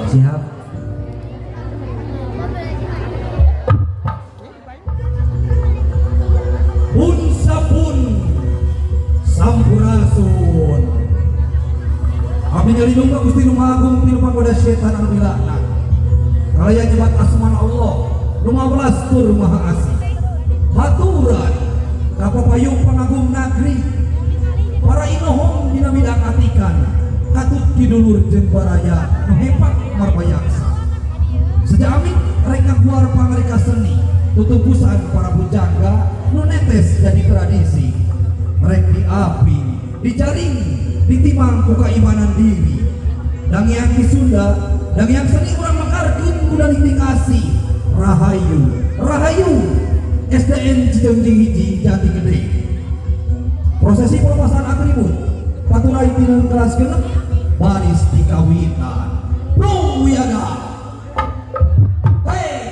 Siap. Pun sapun sampurasun. Abdi nyalindung ka Gusti Nu Maha Agung ti nu panggoda setan anu dilaknat. Kalayan nyebat asmana Allah nu Maha Welas tur Maha Asih. Haturan ka papayung pangagum nagri, para inohong dina bidang atikan, katut kidulur jeung baraya nu hebat marbayaksa. Sejak amit rek ngaguar pangarika seni, tutubusan para pujangga nu netes jadi tradisi. Rek diapi, dijaring, ditimang ku keimanan diri. Dangyang di Sunda, dangyang seni urang mekarkeun ku dinding asih. Rahayu, rahayu, SDN Cijeungjing 1 Jati Gede. Prosesi pelepasan atribut paturai tina kelas 6 baris dikawitan. Plung wiyaga. Hey.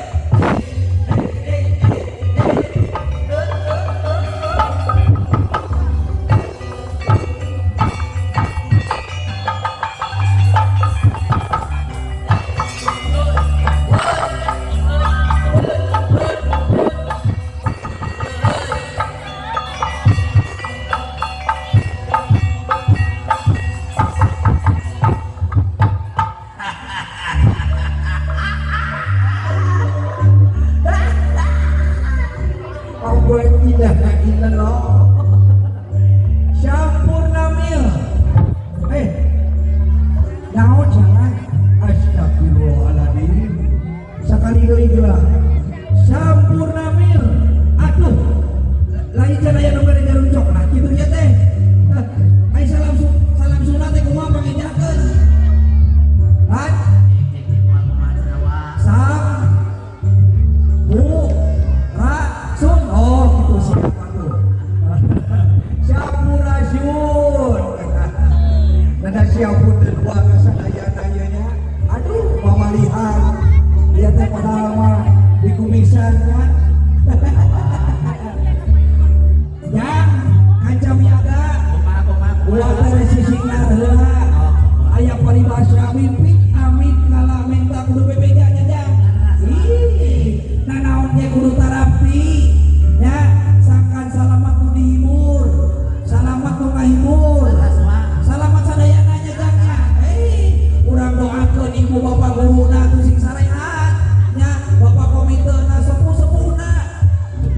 Allah ilaha illallah. Sampurna mil. Eh, naon jangan? Astagfirullahaladzim. Sakali deui geura. Sampurna mil. Aduh. Lain can aya nu bere jarum coklat kitu nya teh. Ai salam salam sunat teh kumaha pangejakeun? Han? Sam Bu Ra Sun. Oh, gitu siapa tuh? Sampurasun. Nada siapun dua kasadayana ieu nya. Aduh, mamalihan. Ieu teh padahal mah dikumisan nya. Yang kanca miaga ulah teh sisingna heula. Aya paribasa mimpi amit ngala menta kudu bebeja nya jang. Ih, nanaon ge kudu tarapti nya, sangkan salamat nu dihibur, salamat nu ngahibur, salamat sadayana nya jang nya. Eh, urang doakeun ibu bapak guruna tuh sing sarehat nya, bapak komitena sepuh-sepuhna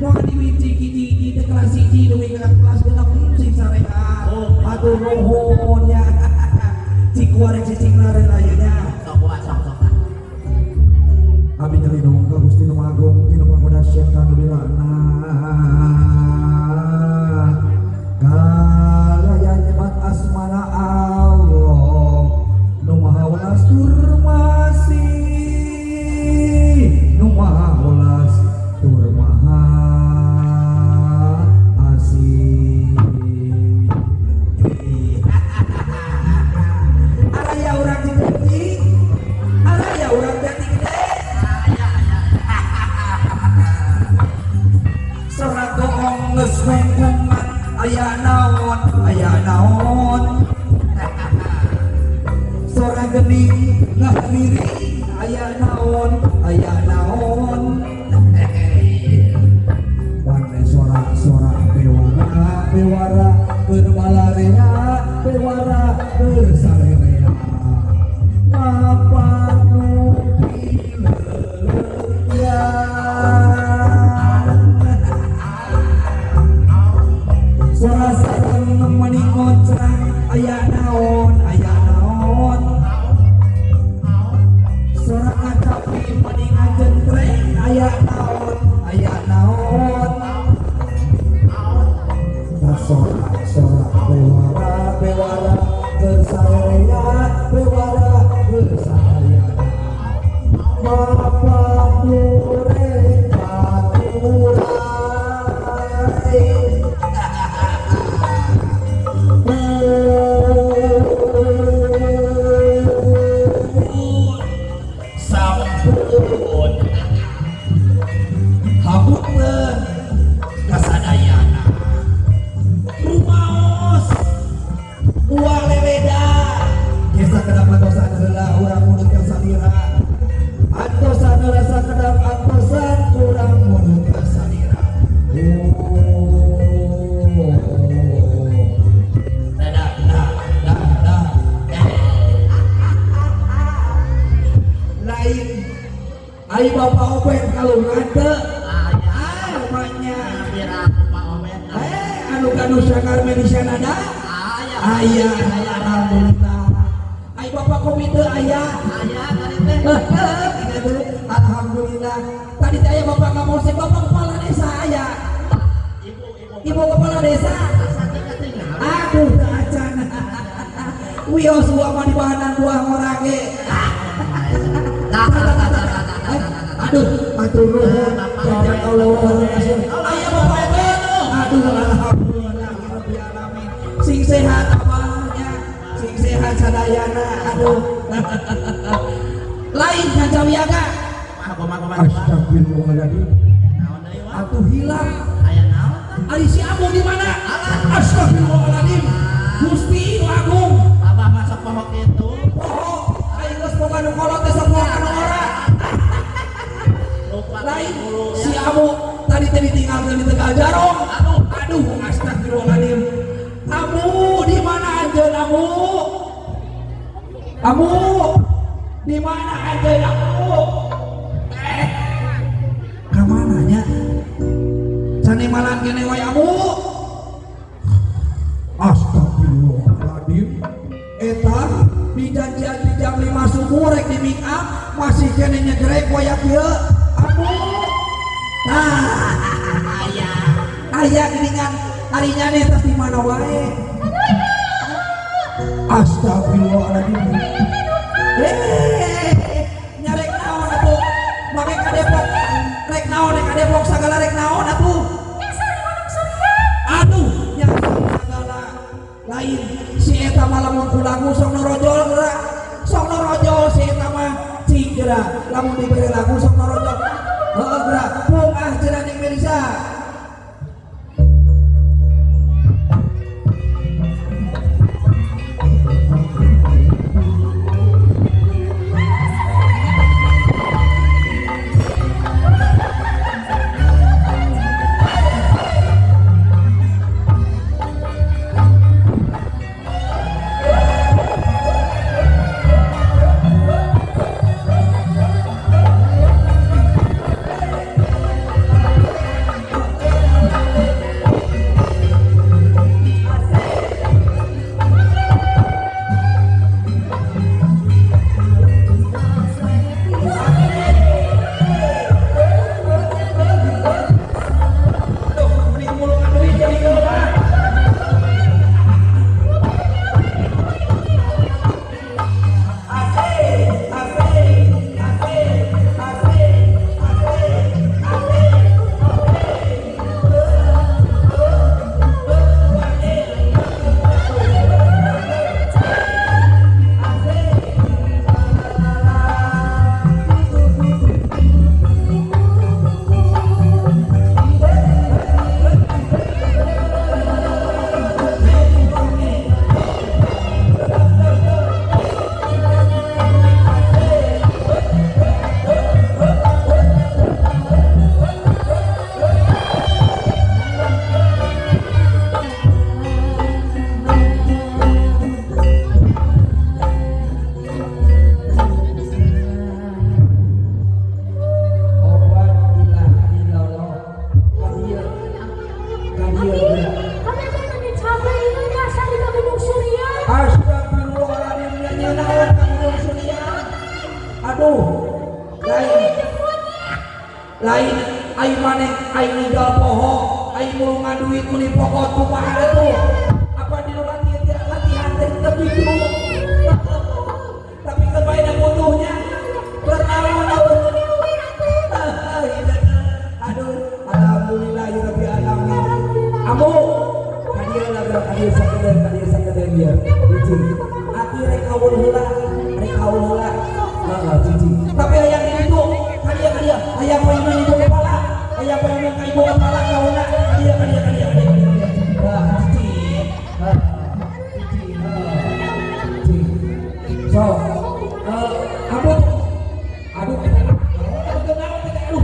moal diwiji hiji-hiji teh kelas 1 dugi ka kelas 6 sing sarehat. Hatur nuhun nya. Cik warek cicing heula ieu nya. Abdi nyalindung ka Gusti Nu Maha Agung ti nu panggoda setan nu dilaknat. Kalayan nyebat asmana Allah nu Maha Welas tur Maha Asih, nu Maha Welas tur Maha Asih. Araya urang Cijeungjing, araya urang Jati Gede. Sora goong geus ngungkungan, aya naon, aya naon. Sora gening ngahmiring, aya naon, aya naon. Pane sora-sora bewara, bewara keur balarea, bewara keur sarerea. Mapan nu pileuyan. Sora sareng mani ngoncrang, aya naon, aya naon. Sora kacapi mani ngajentreng, aya naon, aya naon. Sora sora bewara, bewara keur sarerea, bewara keur sadayana. Bapak mure paturai. Sampun hapunten kasadayana. Rumaos uang leweda. Geus kedap tosan heula urang mulut ka salira. Ai Bapak Obed kalungan teu? Aya. Ah, rumahnya. Pira aku Pak Obed. Eh, anu gaduh sanggar Melisa Nada? Aya. Aya, alhamdulillah. Ai Bapak komite aya? Aya tadi teh. Alhamdulillah. Tadi teh aya Bapak Kapolsek, Bapak Kepala Desa aya. Ibu, ibu. Ibu Kepala Desa. Asa tinggal. Aduh, teu acan. Wios buah mah di bahanan buah ngorage. Tah, tah, tah, tah, tah, tah, tah. Aduh, matur nuhun. Jajak Allah wa rasul. Aya Bapak Obed. Aduh, alhamdulillah rabbil alamin. Sing sehat abahnya, sing sehat sadayana. Aduh. Lain kanca wiaga. Kumaha, kumaha, kumaha. Astagfirullahaladzim. Naon deui, Wak? Atuh hilang. Aya naon tah? Ari si Abu di mana? Astagfirullahaladzim. Gusti nu agung. Abah masuk poho kitu. Poho, aing geus boga nu kolot teh sok boga nu ora. Lupa Lain dulu, si ya. Abu tadi teh ditinggalkeun di Tegal Jarong. Aduh, aduh, astagfirullahaladzim. Abu di mana anjeun Abu? Abu di mana anjeun Abu? Eh, ka mana nya? Canemalan kene wae Abu. Astagfirullahaladzim. Eta dijanjian di jam 5 subuh rek di make up masih kene nyegrek waya kieu. Abu. Nah, Aya. aya geuningan ari nyane tas di mana wae. Astagfirullahaladzim. Eh, nyarek naon atuh? Make ka Depok. Rek naon rek ka Depok sagala rek naon atuh? Aduh, nyasar sagala. Lain si eta mah lamun ku lagu sok norojol geura. Sok norojol si eta mah cing geura. Lamun dibere lagu sok norojol. Heeh geura. Pung ah cenah ning Melisa. Aduh, mending mulungan duit jadi geura. Asik, asik, asik, asik, asik, asik. Obat ilaha illallah. Kadieu. Kadieu geura. Astagfirullahaladzim, nyanyi naon ka Gunung Surya. Aduh, lain lain aing maneh aing ninggal poho, aing mulungan duit meuli pokot kumaha atuh? Apa di latihan latihan teh teu kitu. Tapi keun bae da butuhnya. Keur naon atuh? Aduh, alhamdulillah ya rabbil alamin. Amu, kadieu lah geura kadieu sakedeung kadieu sakedeung ieu. Cicing. Aki rek kaul heula, rek kaul heula. Heeh, cicing. Tapi hayang di ditu, kadieu kadieu, hayang payunan ibu kepala, hayang payunan ka ibu kepala kaulna. Kadieu kadieu kadieu kadieu kadieu. Heeh, cicing. Heeh, cicing. Heeh. Cicing. So, amu aduh eta aduh naon eta aduh.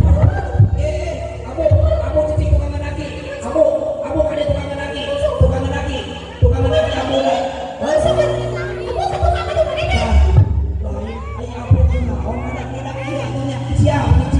Eh, amu, amu cicing tukang ngenaki. Amu, amu kade tukang ngenaki, tukang ngenaki, tukang ngenaki amu. Hah? Lain, ai amu kunaon ngadak-ngadak ieu atuh nya. Siap.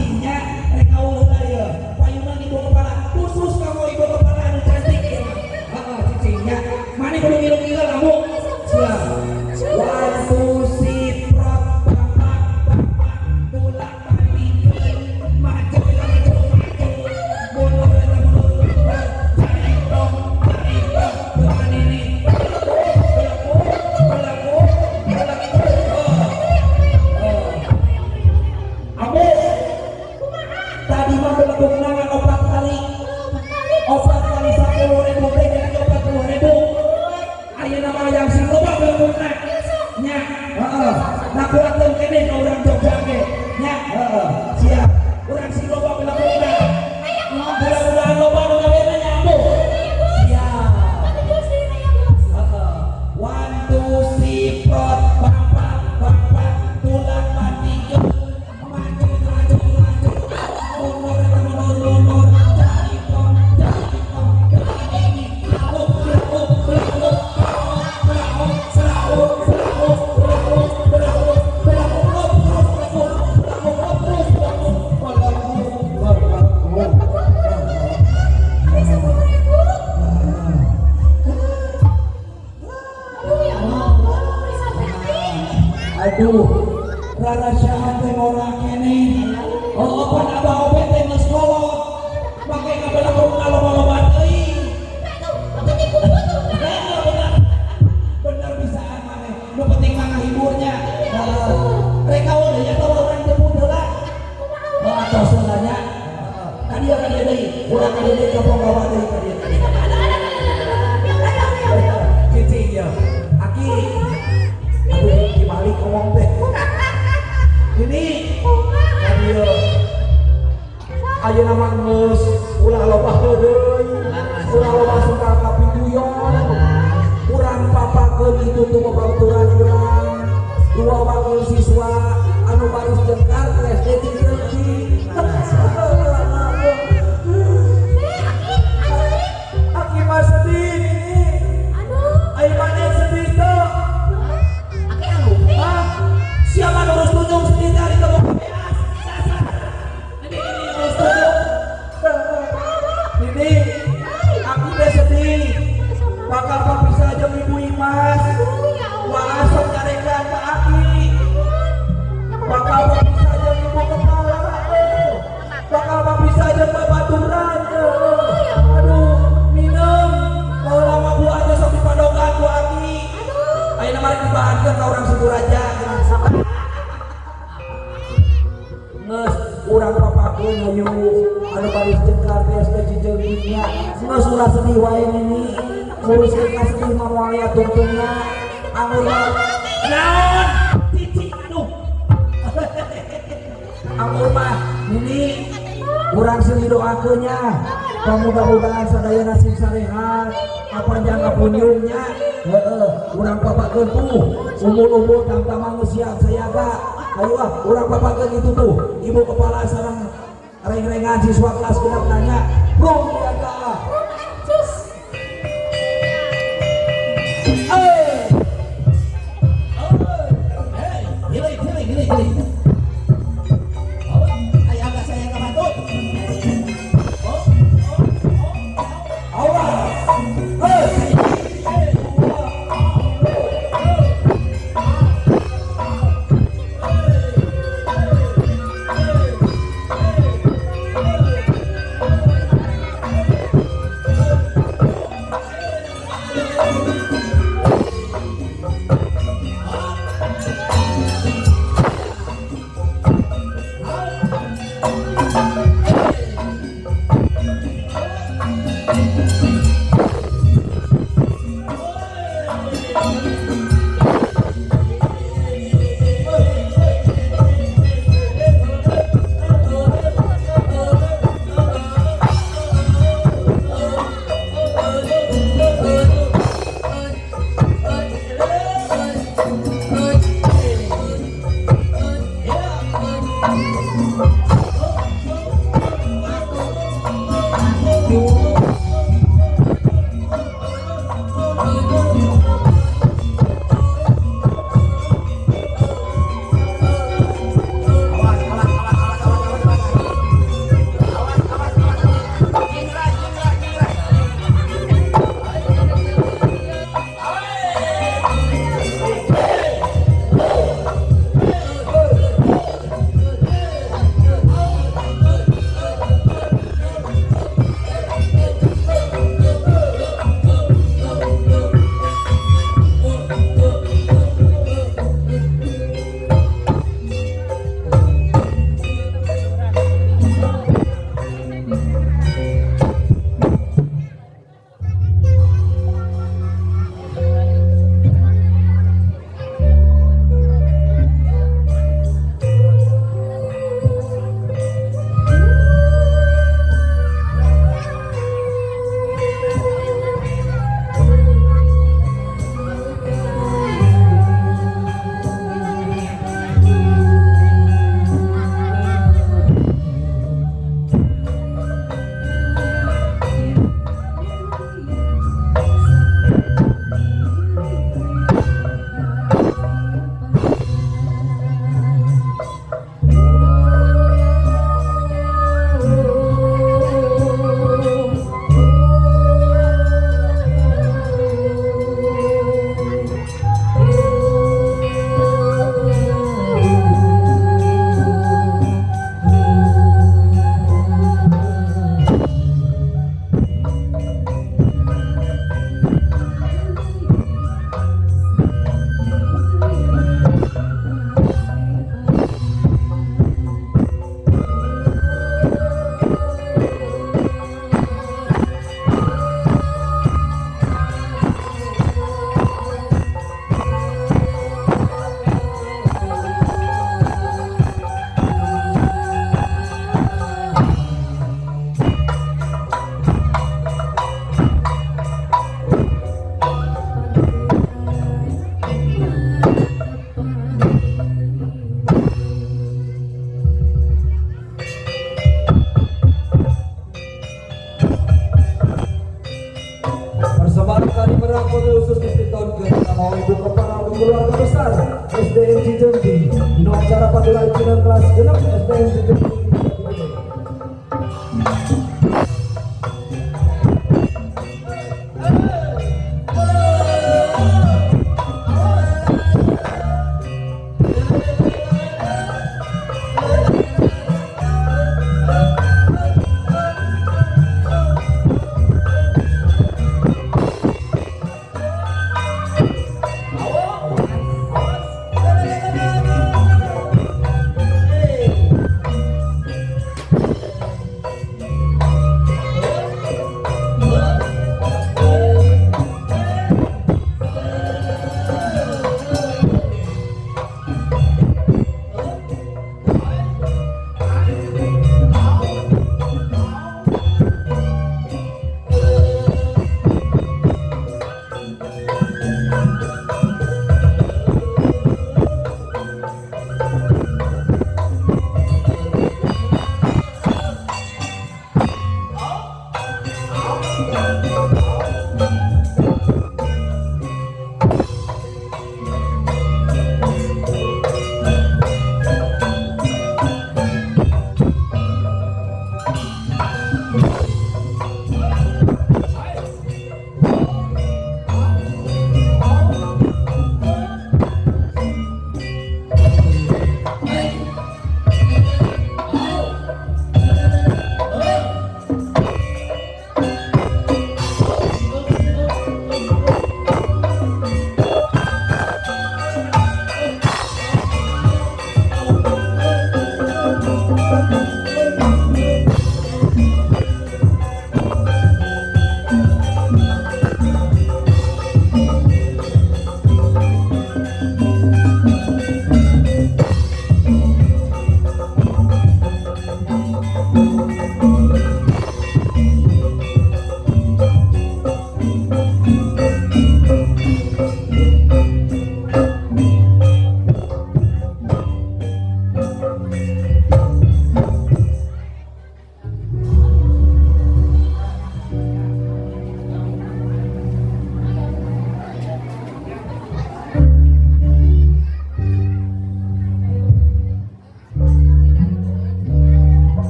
Zaman teh ngora keneh. Oh, pan abah oge teh geus kolot. Make kabelakong loba-loba teuing. Bener, bener. Bener bisaan maneh. Nu penting mah ngahiburnya. Heeh. Rek kawan deui atawa urang jemput heula? Oh, atos heula nya. Ka dieu, ka dieu deui. Urang ka dieu deui, ka ponggawa deui, ka dieu, ka dieu. Cicing ya. Aki. Aduh, dibalik ngomong teh. Ini ka dieu. Ayeuna mah geus ulah loba heureuy. Ulah loba sungkal ka piguyon. Urang papakeun itu tuh babaturan urang. Dua wakil siswa anu baris jengkar ke SD Cijeungci. Aki mah sedih ini. Ayo maneh sedih teu? Hah? Siapa lurus tunjung sedih dari tebok beas? Dasar. Ini lurus tunjung. Ini aku teh sedih. Bakal papisah jeung Ibu Imas. Wah, sok nyarekan ka Aki. Bakal papisah jeung Ibu Kepala. Bakal papisah jeung babaturan. Aduh, minum. Baheula mah buah aja sok dipadogan ku Aki. Ayeuna mah rek dibahankeun ka urang Situraja. Geus urang papakeun hayu anu baris jengkar di SD Cijeungci nya. Geus ulah sedih wae nini. Nguruskeun ka sedih mah moal aya tungtungna. Anggur mah naon? Cicing aduh. Anggur mah nini urang silih doakeun nya. Mudah-mudahan sadayana sing sarehat, kapanjang kapunyungnya. Heeh, urang papakeun tuh umul-umul tamtamang geus siap sayaga. Ayo ah, urang papakeun itu tuh. Ibu kepala sareng reng-rengan siswa kelas genep nanya, "Bro, siaga ah." Eh. Hey, gili, gili, gili, gili. Oh, ayah agak saya kebantu. Oh, oh, oh, Awas. Eh. Awas, awas, awas, awas, awas, awas, awas. Awas, awas, awas, awas. Jingray, jingray, jingray.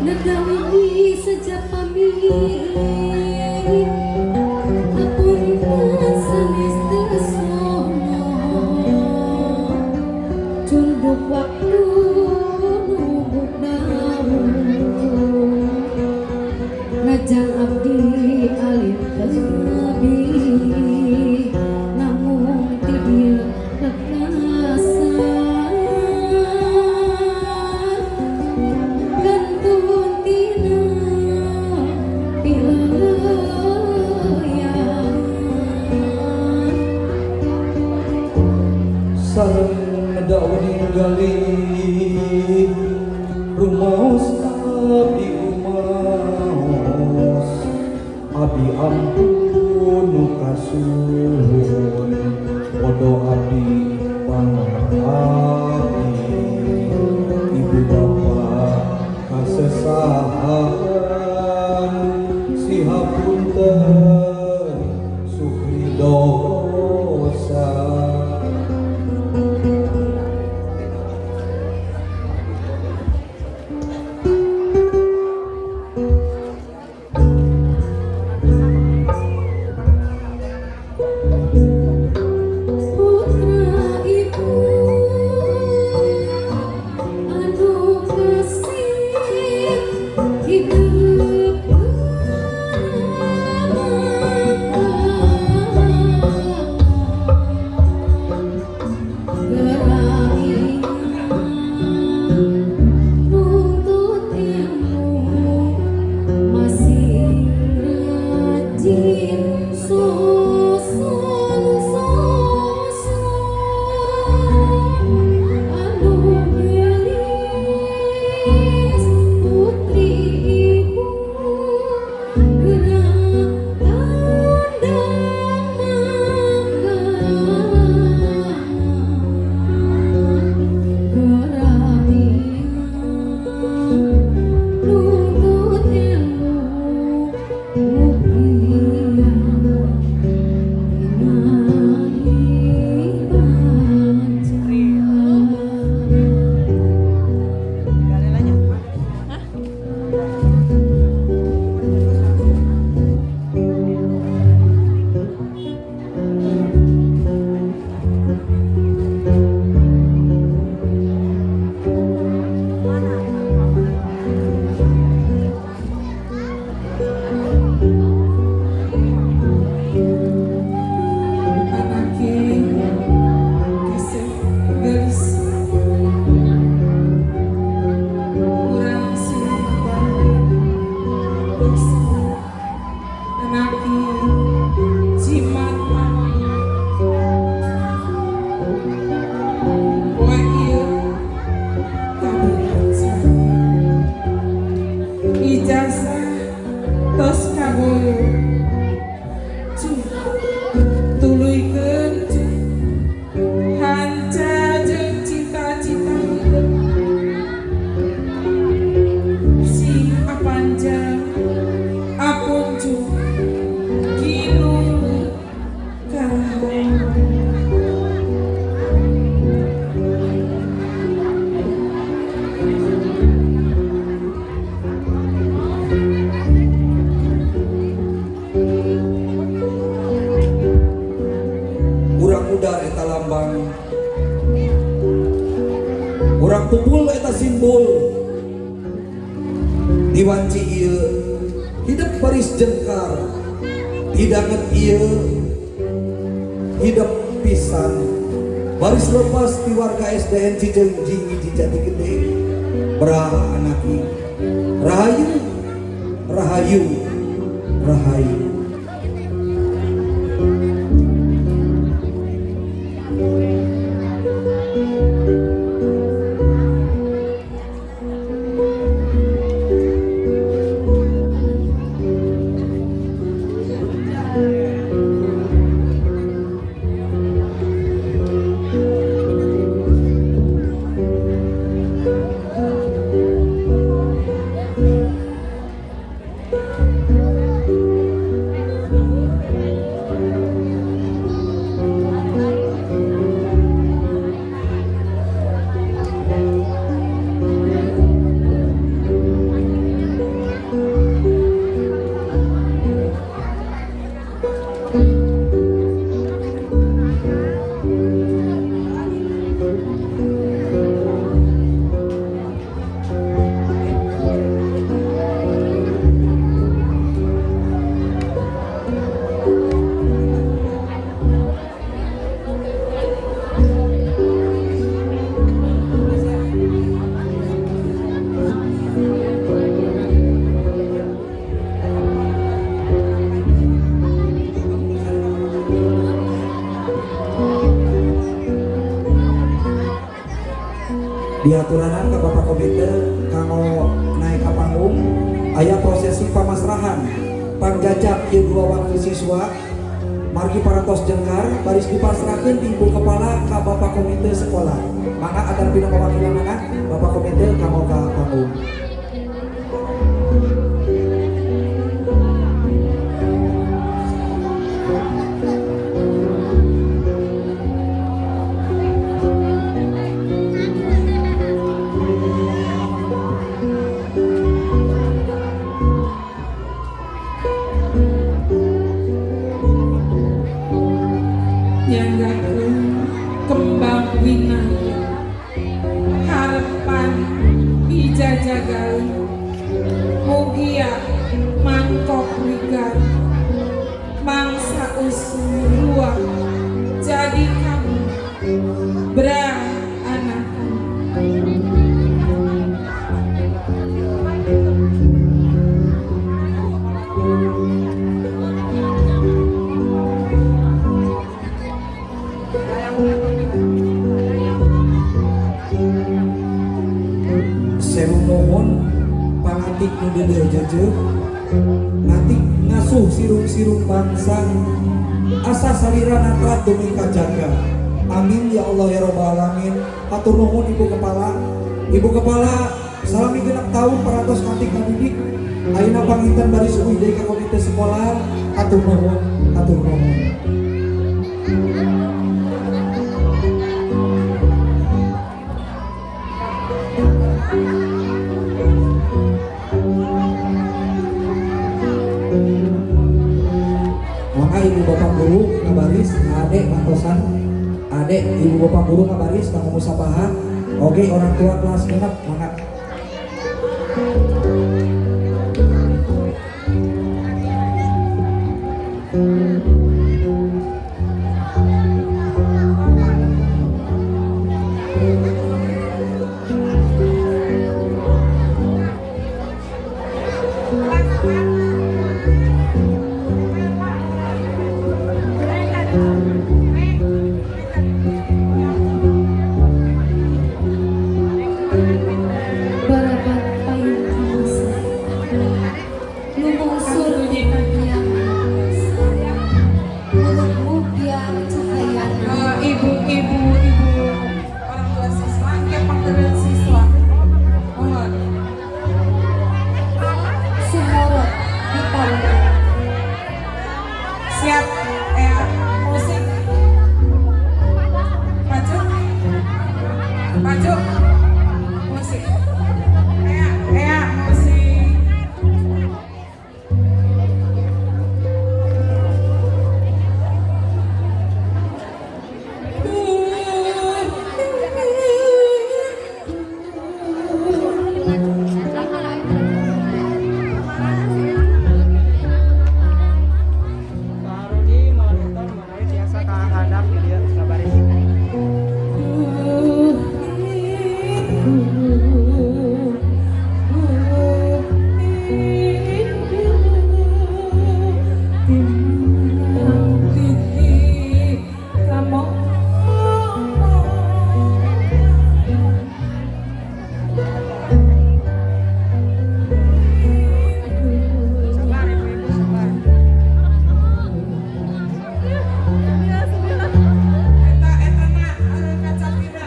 Nagawi sejak pamit apunten sanes tesono cunduk waktu nubuk dawuh ngajang abdi alit tebih namun ti dieu lekasan kantun tina pileuyan Sareng daudi gali rumaos abdi umaos abdi ampun nu kasuhun bodo abdi banget abdi ibu bapa kasesahan sihapunten sukri dosa. Putra ibu anu kasih hidup nuntut ilmu masih rajin susun susun anu gelis putri ibu gerak tandang gerabian nuntut ilmu mugia pinari baca. Anake kasih gelis kurang siapa dosa anake jimat poe ieu kabaca ijazah tos kaboyo cu tuluykeun cu hanca jeung cita-cita hidup sing apanjang apun cu kinulu karahayu. Urang udar eta lambang, urang pupul eta simbol diwanci ieu hidup baris jengkar didanget ieu hidup pisan baris lepas di warga SDN Cijeungjing hiji Jati Gede berah anaki rahayu rahayu rahayu. Dihaturanan ka Bapak Komite kanggo naik ka panggung, aya prosesi pamasrahan pangjajap ieu dua wakil siswa margi parantos jengkar baris dipasrahkeun ti ibu kepala ka Bapak Komite sekolah. Mangga atar pina pawakilanana Bapak Komite kanggo ka panggung. Nyanggakeun kembang winaya harapan bijajagaeun mugia mangkok wigar mangsa usung ruah jadi kamu bra anakku. Sewu nuhun pangatik nu di dieu jejeuh ngatik ngasuh sirung-sirung bangsa asa salira natrat demi kajaga. Amin ya Allah ya robbal alamin. Hatur nuhun ibu kepala. Ibu kepala salami genep tahun parantos ngatik ngadidik ayeuna panginten baris uih deui ka komite sekolah. Hatur nuhun, hatur nuhun. Maka ibu bapak guru ngabaris, adek mantosan, adek ibu bapak guru ngabaris kanggo musapahan. Oke orang tua kelas genep mangga. Barabat payung kamasa lumungsur yang muluk-muluk cahaya. Ibu-ibu ibu orang tua siswa yang panggilan siswa mohon Suhorot di panggung. Siap musik maju maju musik musik. Pak Arudi monitor menawi tiasa kahadap di dieu sabaris. Sabar ibu-ibu sabar. Eta eta na kacapina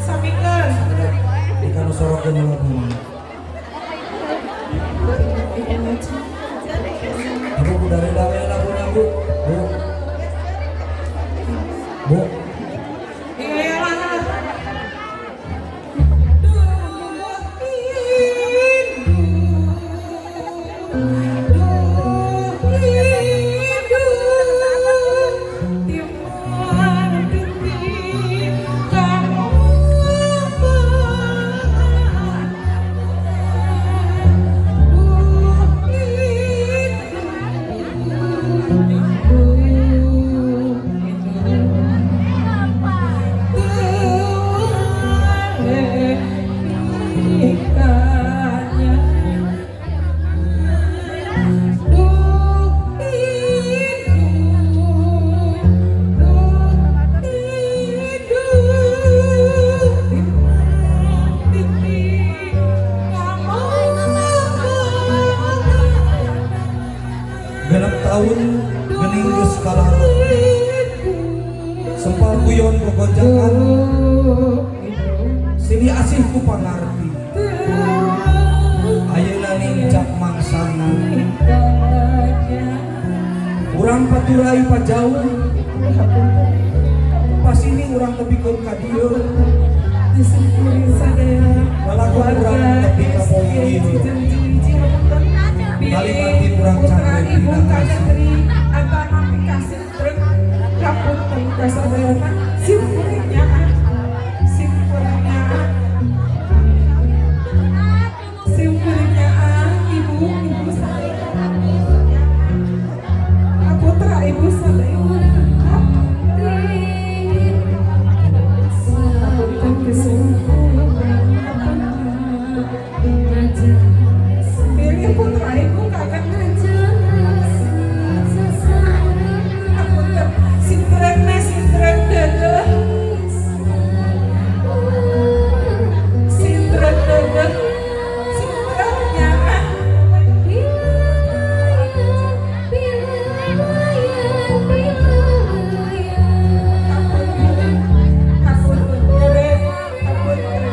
samikeun. Ikan nu sorokkeun lagu. Ibu kudu reda we laguna Bu. Bu. Bu. Iya lah. Tahun gening geus kalarut. Sempal guyon gogonjakan silih asih ku pangarti. Ayeuna nincak mangsana. Urang paturai pajauh. Pasini urang tepikeun ka dieu. Lalakon urang tepi ka poe ieu. Kalimanti urang cangreun ibu dina kagantri antara kasih truk hapunten kasadayana simkuring nyaah simkuring nyaah simkuring nyaah ibu ibu sadaya putra ibu sadaya hapunten pilih putra ibu kagantri hapunten sintrenna sintren deudeuh sintren deudeuh sintren nyaah hapunten hapunten gede hapunten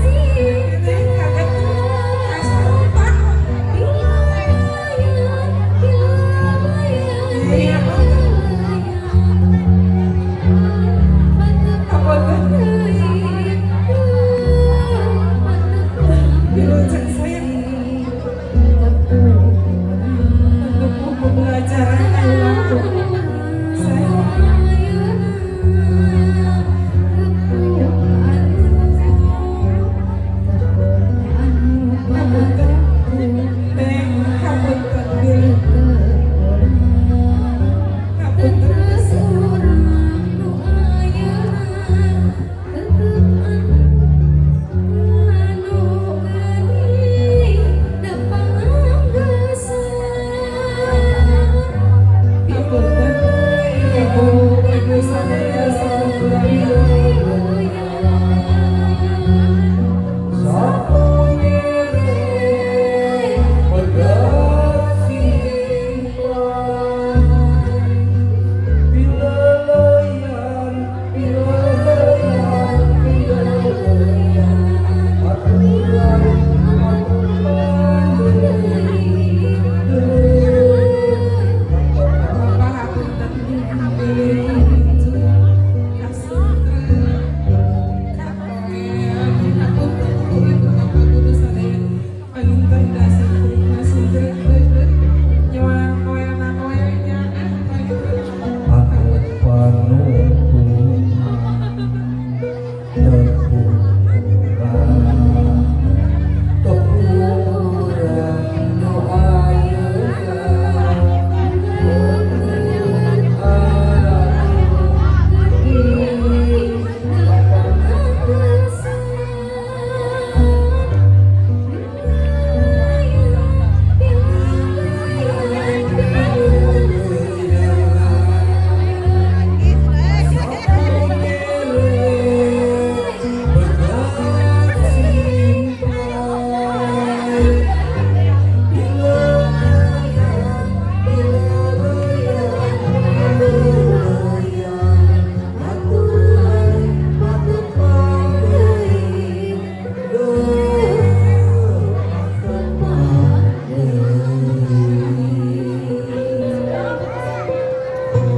pilih kagantri kasarupa iya hapunten wilujeng saya untuk pembelajaran waktu saya hapunten neng hapunten bilih hapunten hapunten ibu ibu sadaya sampurasun. Sapu nyere pegat simpan pileleyan pileleyan pileleyan aturan Bapak hapunten bilih kasutra katoel hapunten ibu bapak guru sadaya panginten dasar kuring sintren deudeuh nyawa noelna noel nyaah anu panutungan tepurang tepurang nu ayeuna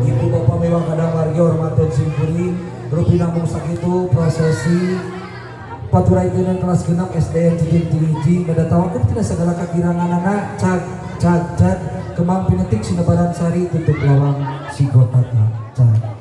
Ibu bapak mewah kadang wargi hormaten simkuring rupina mung sakitu prosesi paturai teunan kelas 6 SDN Cijeungjing hiji ngadatangakeun tina segala kakiranganana cag cag cag kemang pinetik sinebaran sari tutup lawang sigotata cag.